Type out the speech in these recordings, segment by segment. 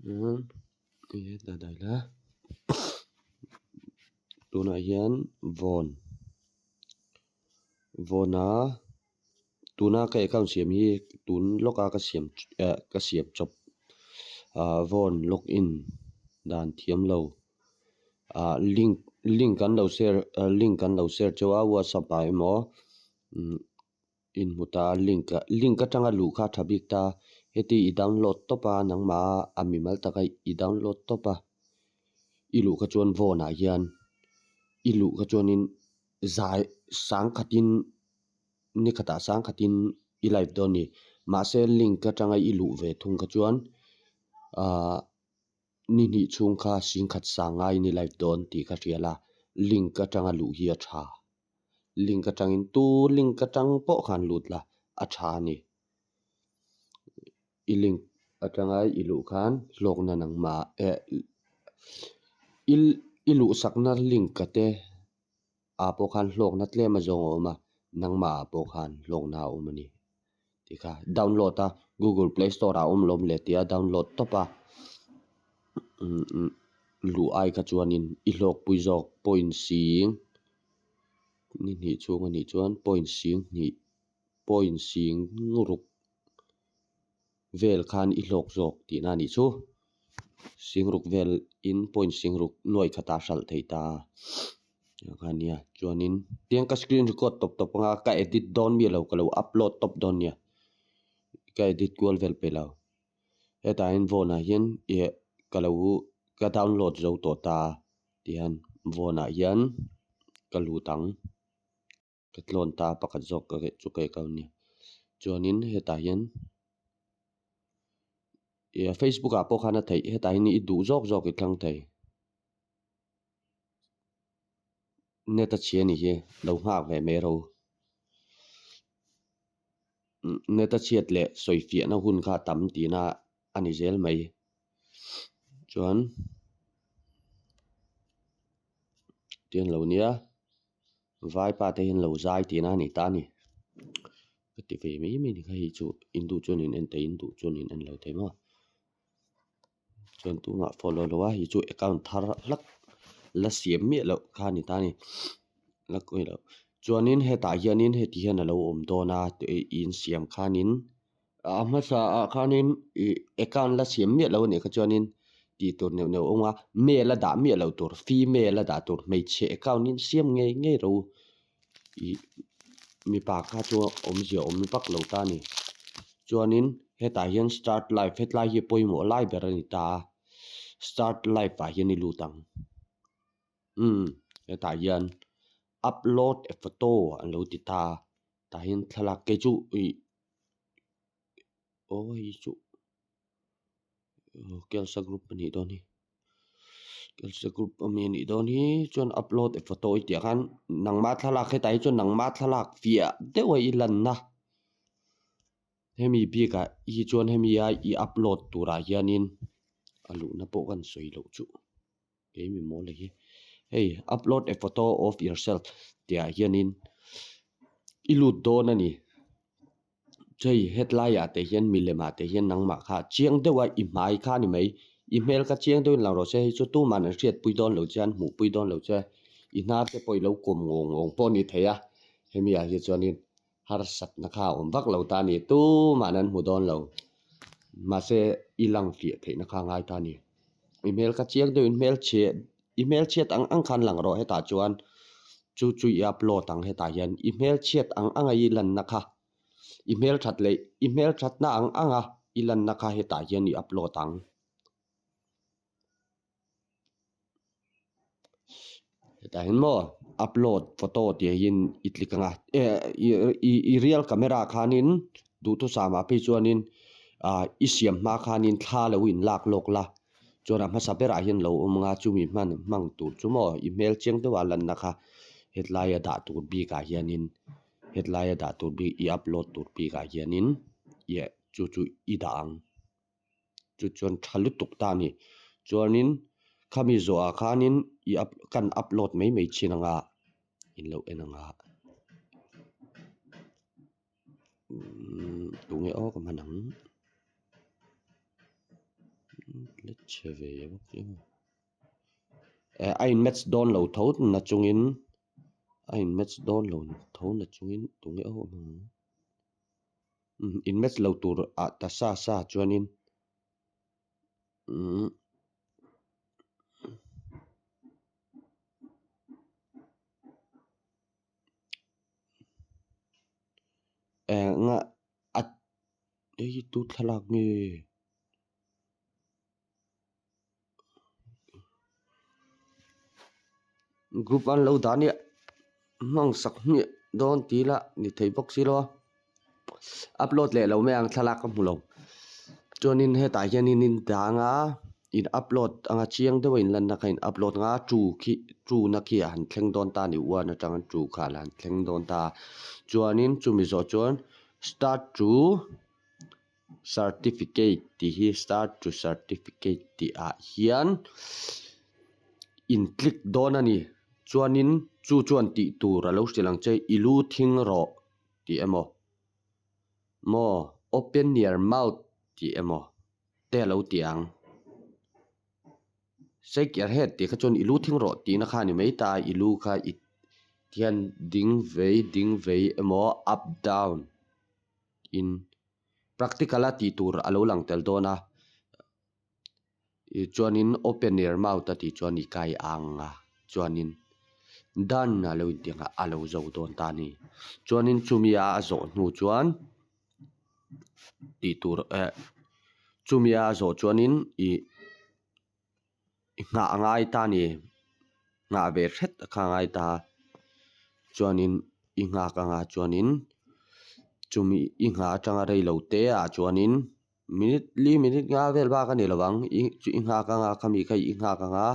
Hetah dah ila tunah hian vawn vawna tuna ka account siam hi tun lawka ka siam eh ka siam chawp ah vawn log in dan thiam lo ah link link an lo share link an lo share chauh a whatsapp ah emaw umm. Inhmu ta link ah link atanga luh kha a tha bik ta heti i download tawp a nangmah a mimal taka i download tawp a i luh kha chuan phone ah hian i luh kha chuanin zai sangkhatin ni khatah sangkhatin i live dawn a ni mahse link atanga i luh ve thung kha chuan ahh ni hnih chhung kha singkhat sang ngaiin i live dawn tih kha hria la link atanga luh hi a tha. Link atangin tu link atang pawh khan lut la a tha a ni. I link atanga i luh khan hlawkna nangmah eh i i luhsakna link a te ah pawh khan hlawkna tlem a zawng a awm a nangmah ah pawh khan hlawkna a awm a ni tih kha download a google play store ah a awm lawm le tia download tawp a luh ai kha chuanin i hlawkpui zawk point sing. Ni hnih chhung a nih chuan point sing hnih point sing ruk vel khan i hlawk zawk tihna a nih chu. Sing ruk vel in point sing ruk nuai khatah a hralh thei ta a kha nia chuanin tiang ka screen record tawp tawp anga ka edit dawn miah lo ka lo upload tawp dawn nia ka edit kual vel peih lo hetah hian phone ah hian ih ka lo ka download zo tawh ta. Tihian vawnah hian ka lut ang ka tlawn ta pakhat zawk ka chu ka account nia chuanin hetah hian ih facebook ah pawh khan a theih hetah hian i duh zawk zawk i thlang thei net a chhia a nih hi lo nghak ve mai ro net a chhiat leh sawi fiahna hun kha a tam tihna a ni zel mai. Chuan tiang lo nia vaipa te hian lo zai tihna a ni ta a ni ka ti ve mai mai a ni kha hei chu in duh chuan in en thei in duh chuan in en lo thei maw chuan tunah follow lo a hei chu account thar hlak la siam miah loh kha a ni ta a ni la kawi loh chuanin hetah hianin heti hian a lo awm dawn a in siam khanin. A hmasa ah khanin ih account la siam miah lo a nih kha chuanin tih tur neuh neuh a awm a mail a dah miah loh tur female a dah tur hmeichhe account in siam ngei ngei ro ih mipa kha chu awmzia awm vak lo ta a ni chuanin hetah hian start live hetlai hi pawimawh lai ber a ni ta a start live ah hian i lut ang umm hetah hian upload a photo an lo ti ta a tah hian thlalak kei chu ih. Aw hei chu kelsa group a nih dawn hi kelsa group ami a nih dawn hi chuan upload a photo i tih ah khan nangma thlalak hetah hi chuan nangma thlalak fiah deuh a i lanna hemi bikah hi chuan hemi a i upload turah hianin a luhna pawh kan sawi loh chu keimi mawl hi hei upload a photo of yourself tih ah hianin i lut dawn a ni hei hetlai ah te hian milem ah te hian nangmah kha chiang deuh a i hmai kha a ni mai i hmel kha chiang deuhin lang rawh se hei chu tuman an hriatpui dawn lo che an hmuhpui dawn lo che i hnar te pawh i lo kawm ngawng ngawng pawh a ni thei a hemi ah hi chuanin harsatna kha a awm vak lo ta a ni tumah an hmu dawn lo mahse i lang fiah theihna kha a ngai ta a ni i hmel kha chiang deuhin hmelchhe i hmelchhiat ang ang khan lang rawh hetah chuan chu chu i upload ang hetah hian i hmelchhiat ang anga i lanna kha i hmelthat leh i hmelthatna ang anga i lanna kha hetah hian i upload ang. Hetah hian maw upload photo tih ah hian i click ang a eh i real camera khanin duhthusam ah phei chuanin ah i siam hma khanin thla lo in lak lawk la chuan a hmasa berah hian lo awm ang a chumi hman hmang tur chu maw i hmel chiang deuha lanna kha hetlai a dah tur bikah hianin hetlai a dah tur bik i upload tur bikah hianin ieh chu chu i dah ang. Chu chuan tha lutuk ta a ni. Chuanin khami zawhah khanin i up kan upload mai mai thin anga in lo en anga umm tunge aw ka hman ang. Chhe ve bawk si maw. Eh a in match dawn lo tho na chungin a in match dawn lo tho na chungin tunge a awm ang umm in match lo tur ah ta sa sa chuanin umm eng a hei hi tu thlalak nge. Group an lo dah nia hmang sak hmiah dawn tih lah ni thei bawk si lo a upload leh lo mai ang thlalak ka hmu lo chuanin hetah hianin in dang a in upload anga chiang deuh a inlanna kha in upload anga two khi two na khi a han thleng dawn ta a ni one atanga two kha a han thleng dawn ta a chuanin chumi zawh chuan start to Certificate tih hi start to certificate tih ah hian in click dawn a ni. Chuanin chu chuan tih tur a lo hrilh ang che i lu thing rawh tih emaw maw open your mouth tih emaw te a lo ti ang. Shake your head tih kha chuan i lu thing rawh tihna kha a ni mai ta a, i lu kha i hian ding vei ding vei emaw up down. In practical a tih tur a lo lang tel dawn a chuanin open your mouth a tih chuan i kai ang a chuanin done a lo inti ang a a lo zo dawn ta a ni chuanin chumi a a zawh hnu chuan tih tur eh chumi a a zawh chuanin ih nghah a ngai ta a ni nghah ve hret kha a ngai ta chuanin i nghak anga chuanin chumi i nghah atanga rei lo te ah chuanin minute li minute nga vel bak a ni lo ang i i nghak anga khami kha i nghak anga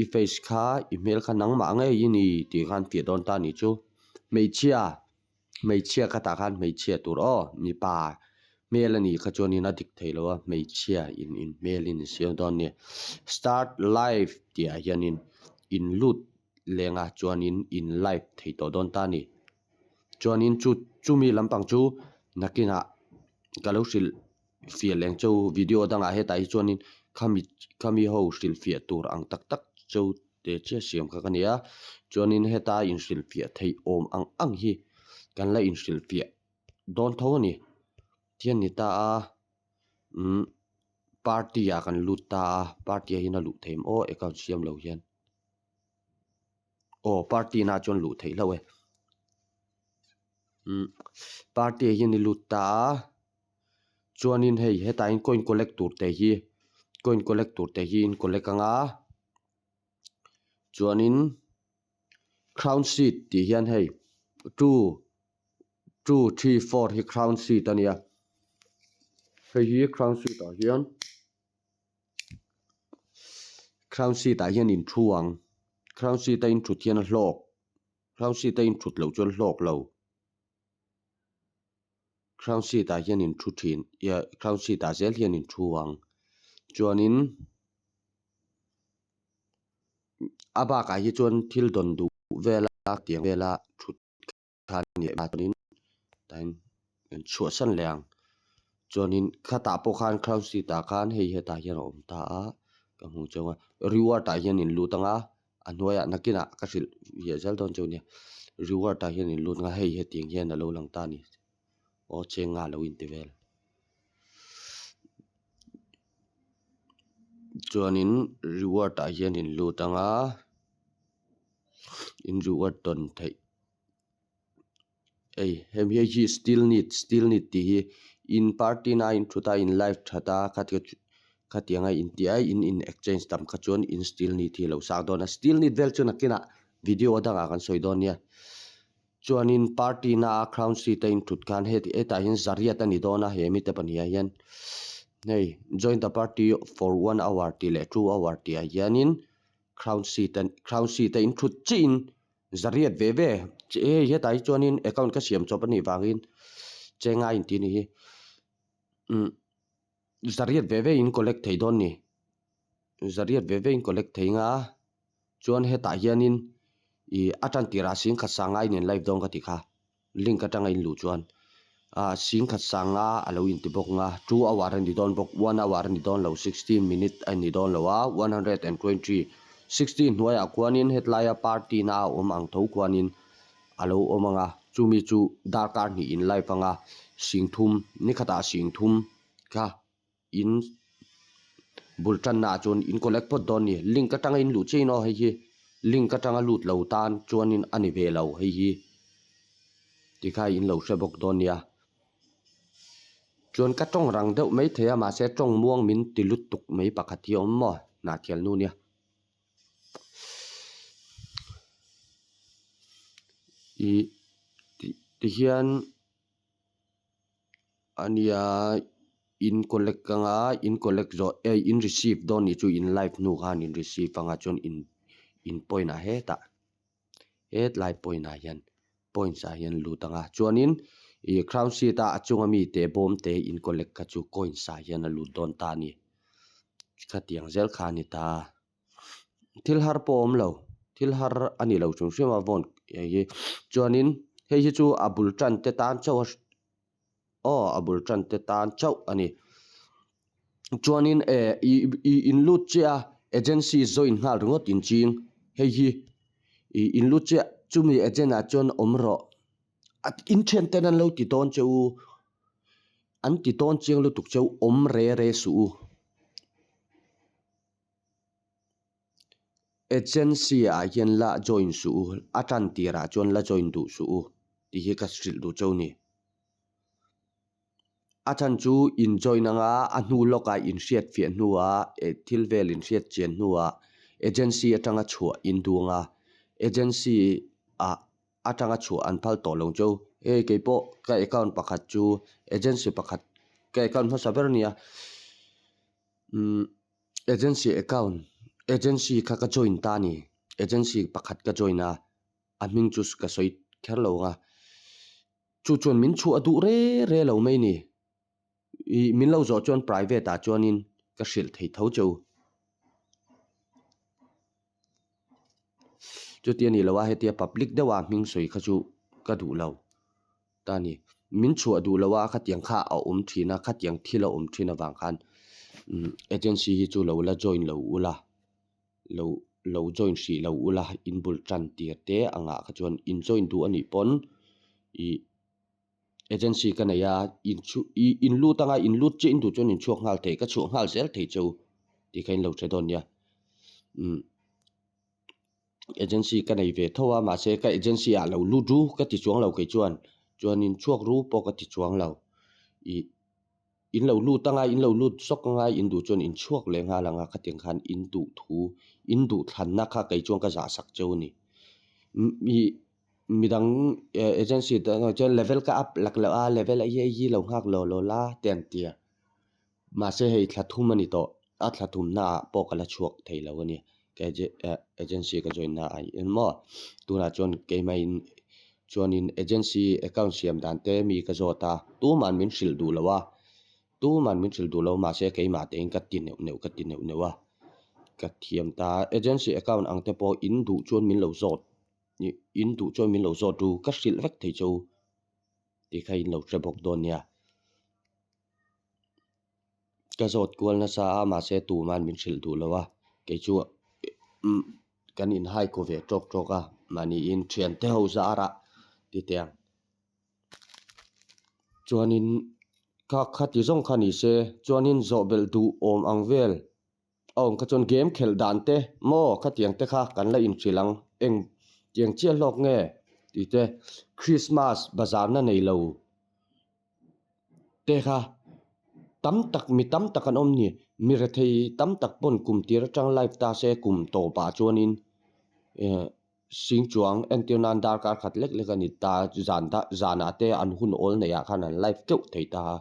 i face kha i hmel kha nangmah ngei i ni tih khan fiah dawn ta a nih chu hmeichhia. Hmeichhia ka tah khan hmeichhia tur aw mipa hmel a nih kha chuanin a dik thei lo a hmeichhia in in hmel in siam dawn a ni start live tih ah hianin in lut leng a chuanin in live thei tawh dawn ta a ni chuanin chu chumi lampang chu nakinah ka lo hrilh fiah leng chu video dangah hetah hi chuanin khami khami ho hrilh fiah tur ang tak tak chu te chiah siam kha ka ni a chuanin heta inhrilhfiah theih awm ang ang hi kan la inhrilhfiah dawn tho a ni thian ni ta a umm party ah kan lut ta a party ah hian a luh theih em aw account siam lo hian aw party na chuan luh theih hlauh e umm party ah hian i lut ta a. Chuanin hei hetah hian coin collect tur te hi coin collect tur te hi in collect ang a chuanin crown seat tih hian hei two two three four hi crown seat a nia hei hi crown seat ah hian crown seat ah hian in thu ang crown seat a in thut hian a hlawk crown seat a in thut loh chuan hlawk lo. Crown seat ah hian in thu thin iah crown seat ah zel hian in thu ang chuanin a bakah hi chuan thil dawn duh vela tiang vela thut kha a ni a chuanin tain an chhuahsan leh ang chuanin khatah pawh khan crown seat ah khan hei hetah hian a awm ta a ka hmuh chauh a reward ah hian in lut ang a. A hnuaiah nakinah ka hrilh hiah zel dawn chu nia reward ah hian in lut nga hei hetiang hian alo lang ta a ni aw cheng nga lo inti vel chuanin reward ah hian in lut anga in reward tawn theih hei hemi hi still need still need tih hi in party na in thut a in live that a khatiang a in tih a in in exchange tam kha chuan in still need hi a lo sang dawn a still need vel chu nakinah video dangah kan sawi dawn nia chuanin party na a crown seat a in thut khan heti hetah hian zariat a ni dawn a he mite pahnih ah hian hei join the party for one hour tih leh two hour tih ah hianin crown seat a crown seat a in thut chiah in. Zariat ve ve che hei hetah hi chuanin account ka siam chawp anih vangin chengai in tih a ni hi umm zariat ve ve in collect thei dawn ni zariat ve ve in collect thei nga chuan hetah hianin ih a tan tirah sing khat sangai nen live dawn ka tih kha link atanga in luh chuan. Ah singkhat sanga a lo inti bawk ang a, two hour a ni dawn bawk, one hour a ni dawn lo, 60 minute a ni dawn lo a, 120, 60 hnuaiah khuanin hetlaia party na a awm ang tho khuanin a lo awm ang a, chumi chu darkar hnih in live ang a, singthum, nikhatah singthum kha in bul tanna ah chuan in collect phawt dawn a ni, link atanga in luh chiah in aw hei hi link atanga lut lo tan chuanin a ni ve lo hei hi tikha in lo hre bawk dawn nia. Chuan ka tawng rang deuh mai thei a mahse tawng muang min ti lut tuk mai pakhat hi a awm maw hnah thial nu nia. Ih tihian. A nia in collect anga in collect zawh eh in receive dawn nih chu in live hnu khan in receive anga chuan in in point ah hetah hetlai point ah hian points ah hian lut anga chuanin ih crown seat a a chunga mi te bawm te in collect kha chu coins ah hian a lut dawn ta a ni khatiang zel kha a ni ta. Thil har pawh a awm lo thil har a ni lo chung hrim a vawn hei hi chuanin hei hi chu a bul tan te tan chauh a aw a bul tan te tan chauh a ni chuanin eh ih ih in lut chiah a agency join nghal ringawt in ching hei hi ih in lut chiah chumi agent ah chuan awm rawh a in thian ten an lo ti dawn che u an ti dawn chiang lutuk che u awm re re suh u. Agency ah hian la join suh u, a tan tirah chuan la join duh suh u tih hi ka hrilh duh chauh a ni. A chhan chu in join anga a hnu lawkah in hriat fiah hnuah eh thil vel in hriat chian hnuah agency atanga chhuah in duh anga agency ah atanga chhuah an phal tawh lo chauh. Hei keipawh ka account pakhat chu agency pakhat ka account hmasa ber a nia. Umm agency account agency kha ka join ta a ni agency pakhat ka join a a hming chu ka sawi kher lo ang a chu chuan min chhuah duh re re lo mai a ni ih min lo zawh chuan private ah chuanin ka hrilh thei tho che u chuti a ni lo a hetia public deuh a hming sawi kha chu ka duh lo. ta a ni. Min chhuah duh lo a, khatiang kha a awm thin a, khatiang thil a awm thin avang khan umm agency hi chu lo la join lo ula, lo lo join hrih lo ula, in bul tan tir te angah kha chuan in join duh a nih pawn ih agency ka nei a, in chhu ih in lut anga in lut chiah in duh chuan in chhuak nghal thei, ka chhuah nghal zel thei cheu tih kha in lo hre dawn nia umm. Agency ka nei ve tho a mahse ka agency ah lo lut ru ka ti chuang lo kei chuan chuanin chhuak ru pawh ka ti chuang lo ih in lo lut anga in lo lut zawk anga in duh chuan in chhuak leh nghal ang a khatiang khan in duh thu in duh thlanna kha kei chuan ka zah sak cheu a ni ih midang agency te chuan level ka up lak loh a level a hi hi lo nghak lo lo la te an ti a. Mahse hei thla thum a ni tawh, a thla thumna ah pawh ka la chhuak thei lo a ni. Ka agency ka join na ah hian maw tunah chuan keimahin chuanin agency account siam dan te mi ka zawt a, tuman min hrilh duh lo a, tuman min hrilh duh lo mahse keimah tein ka ti neuh neuh ka ti neuh neuh a, ka thiam ta. Agency account ang te pawh in duh chuan min lo zawt, in duh chuan min lo zawt ru, ka hrilh vek thei chu tih kha in lo hre bawk dawn nia. Ka zawt kual nasa a mahse tuman min hrilh duh lo a kei chu umm kan in hai kaw ve tawk tawk a mahniin thiante ho zar ah ti teh ang chuanin kha khati zawng kha ni se chuanin zawh belh duh awm ang vel a awm kha chuan game khelh dan te maw khatiang te kha kan la inhrilh ang eng tiang chiah hlawk nge tih te Christmas bazar na nei lo. Te kha tam tak mi tam tak an awm ni. Mi rethei tam tak pawn kum tir atang live ta se kum tawpah chuanin eh sing chuang entir nan darkar khat lek lek a ni ta zan zanah te an hun awl neih ah khan an live keuh thei ta a.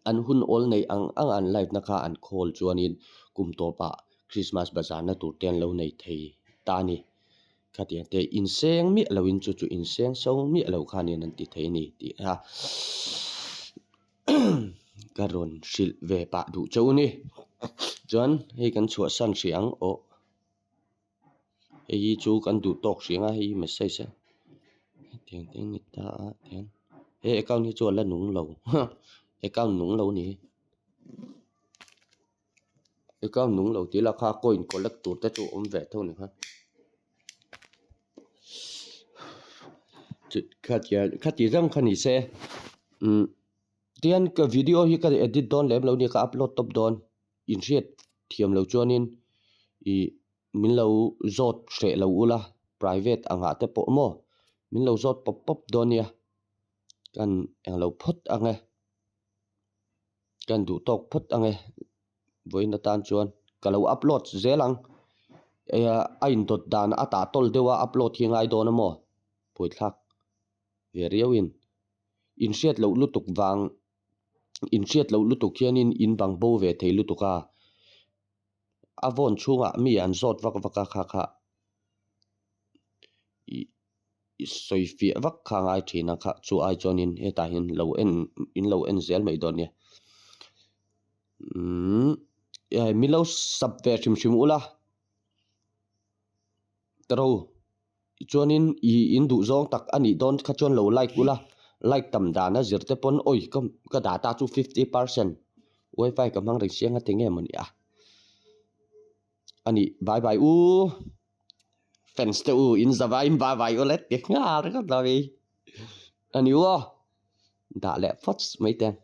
An hun awl neih ang ang an live na kha an call chuanin kum tawpah Christmas bazar na tur te an lo nei thei ta a ni. Khatiang te inseng miah loin chu chu inseng so miah lo khanin an ti thei a ni tih kha ka rawn hrilh ve pah duh chauh a ni. Chuan hei kan chhuahsan hrih ang aw hei hi chu kan duh tawk hrih ang a hei hi message a hetiang te a ni ta a tiang. He account hi chu a la nung lo account nung lo ni hi. Account nung lo tih lah kha coin collect tur te chu awm ve tho ni kha. Khati reng kha ni se umm tihian ka video hi ka edit dawn lem lo nia ka upload tawp dawn inhriat thiam lo chuanin ih min lo zawt hreh lo ula private angah te pawh maw min lo zawt pawp pawp dawn nia kan englo phawt ang e kan duh tawk phawt ang e vawiin atan chuan ka lo upload zel ang a indawt dan a tah tawl deuh a upload hi a ngai dawn a maw buaithlak ve riau in inhriat loh lutuk vang inhriat loh lutuk hianin in bang bo ve thei lutuk a. A vawn chhungah mi an zawt vak vak a kha kha ih sawi fiah vak kha a ngai thin a kha chu ai chuanin hetah hian lo en in lo en zel mai dawn nia umm min lo sub ve hrim hrim ula ka ro chuanin ih in duh zawng tak a nih dawn kha chuan lo like ula like tam dan a zir te pawn awi ka ka data chu fifty percent wifi ka hmang reng siang a ti nge maw ni a a nih bye bye u fans te u in za vaiin bye bye u le ti nghal ringawt lo i a ni u aw dah leh phawt mai teng.